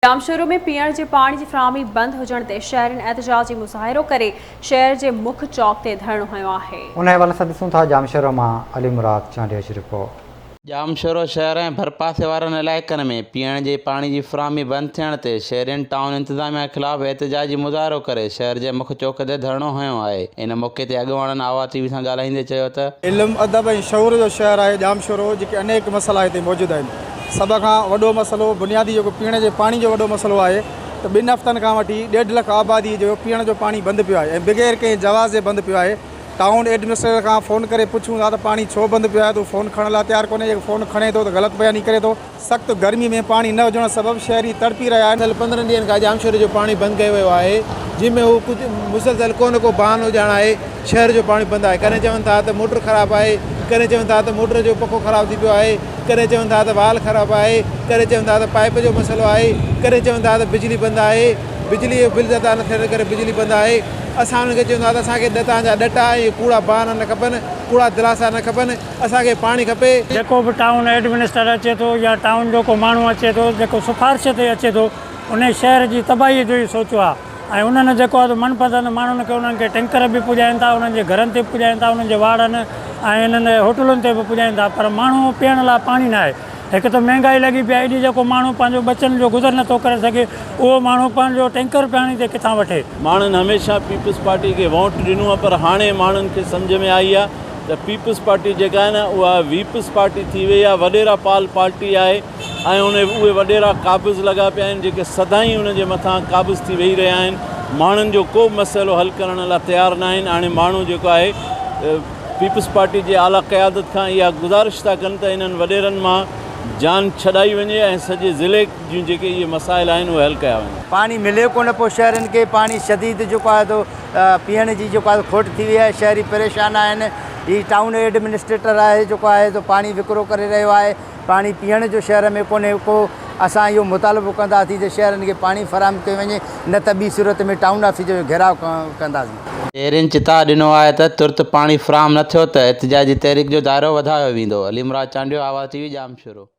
ڄامشورو ۾ پيئڻ جي پاڻي جي فراهمي بند هجڻ تي شهرين احتجاجي مظاهرو ڪري شهر جي مک چوڪ تي ڌرڻو هنيو آهي. ان حوالي سان ڏسون ٿا ڄامشورو مان علي مراد چانڊيو جي رپورٽ. ڄامشورو شهر ۽ ڀرپاسي وارن علائقن ۾ پيئڻ جي پاڻي جي فراهمي بند ٿيڻ تي شهرين ٽائون انتظاميا خلاف احتجاجي مظاهرو ڪري شهر جي مک چوڪ تي ڌرڻو هنيو آهي ان موقعي تي اڳواڻن آواز ٽي وي سان ڳالهائيندي چيو ته. علم ادب ۽ شعور جو شهر آهي ڄامشورو جيڪي انيڪ مسئلا هتي موجود آهن. سڀ کان وڏو مسئلو بنيادي جيڪو پيئڻ جي پاڻي جو وڏو مسئلو آهي ته ٻن هفتن کان وٺي ڏيڍ لک آبادي جو پيئڻ جو پاڻي بند پيو آهي ۽ بغير ڪنهن جواز جي بند پيو آهي ٽائون ايڊمنسٽريٽر کان فون ڪري پڇون ٿا ته پاڻي ڇو بند پيو آهي ته هو فون کڻڻ لاء تيار ڪونهي جيڪو فون کڻي ٿو ته غلط بياني ڪري ٿو. سخت گرمي ۾ پاڻي نه هجڻ سبب شهري تڙپي رهيا آهن. گذريل 15 ڏينهن کان ڄامشوري جو پاڻي بند ڪيو ويو آهي جنهن ۾ هو ڪجهه مسلسل ڪو نه ڪو بهانو ڄاڻائي شهر جو پاڻي بند آهي ڪڏهن چون ٿا ته موٽر خراب آهي ڪڏهن چون ٿا ته موٽر جو پکو خراب ٿي پيو آهي ڪڏهن چون ٿا ته وال خراب آهي، ڪڏهن چون ٿا ته پائيپ جو مسئلو آهي، ڪڏهن چون ٿا ته بجلي بند آهي، بجلي جو بل ادا نه ٿيڻ ڪري بجلي بند آهي، اسان انهن کي چون ٿا ته اسان کي نه توهان جا ڏٽا ۽ ڪوڙا بهانا نه کپن، ڪوڙا دلاسا نه کپن، اسان کي پاڻي کپي. جيڪو به ٽائون ايڊمنسٽر اچي ٿو يا ٽائون جو ڪو ماڻهو اچي ٿو جيڪو سفارش تي اچي ٿو انهي شهر جي تباهي جو ئي سوچيو آهي. ۽ انهن جيڪو آهي سو من پسند ماڻهن کي انهن کي ٽينڪر به پڄائين ٿا انهن جي گهرن تي به پڄائين ٿا انهن جي واڙن ۽ انهن هوٽلن تي به پڄائين ٿا پر ماڻهو پيئڻ لاء پاڻي نه آهي هڪ ته مهنگائي لڳي پئي آهي ايڏي جيڪو ماڻهو پنهنجو ٻچن جو گذر نٿو ڪري سگهي اهو ماڻهو پنهنجو ٽينڪر پاڻي تي ڪٿان وٺي. ماڻهن هميشه پيپلز پارٽي کي وونٽ ڏنو آهي پر هاڻي ماڻهن کي سمجهه ۾ آئي آهي ته پيپلز پارٽي جيڪا آهي نه اها ويپلز پارٽي ٿي وئي آهي وڏيرا پال پارٽي آهي ۽ ان اهي وڏيرا قابض لڳا پيا آهن جيڪي سدائين ان جي مٿان قابض ٿي ويهي رهيا آهن ماڻهن جو ڪو به مسئلو حل ڪرڻ لاء تيار نه آهن هاڻي ماڻهو جيڪو آهي پيپلز پارٽي جي اعليٰ قيادت کان اها گذارش ٿا ڪن ته انهن وڏيرن مان جان ڇڏائي وڃي ۽ سڄي ضلعي جون جيڪي اهي مسائل آهن اهي حل ڪيا وڃن. پاڻي ملي ڪونه پيو شهرين کي پاڻي شديد جيڪو آهي سو پيئڻ جي جيڪو آهي کوٽ ٿي وئي آهي شهري پريشان آهن هي ٽائون ايڊمنسٽريٽر آهي جيڪو آهي سو پاڻي وڪرو ڪري رهيو آهي پاڻي پيئڻ جو شهر ۾ ڪونهي ڪو، اسان اهو مطالبو ڪنداسين ته شهرن کي پاڻي فراهم ڪيو وڃي نه ته ٻي صورت ۾ ٽائون آفيس جو گهيراء ڪنداسين. شهرين چتاء ڏنو آهي ته ترت پاڻي فراهم نه ٿيو ته احتجاجي تحريڪ جو دائرو وڌايو ويندو. علي مراد چانڊيو، آواز ٽي وي، ڄامشورو.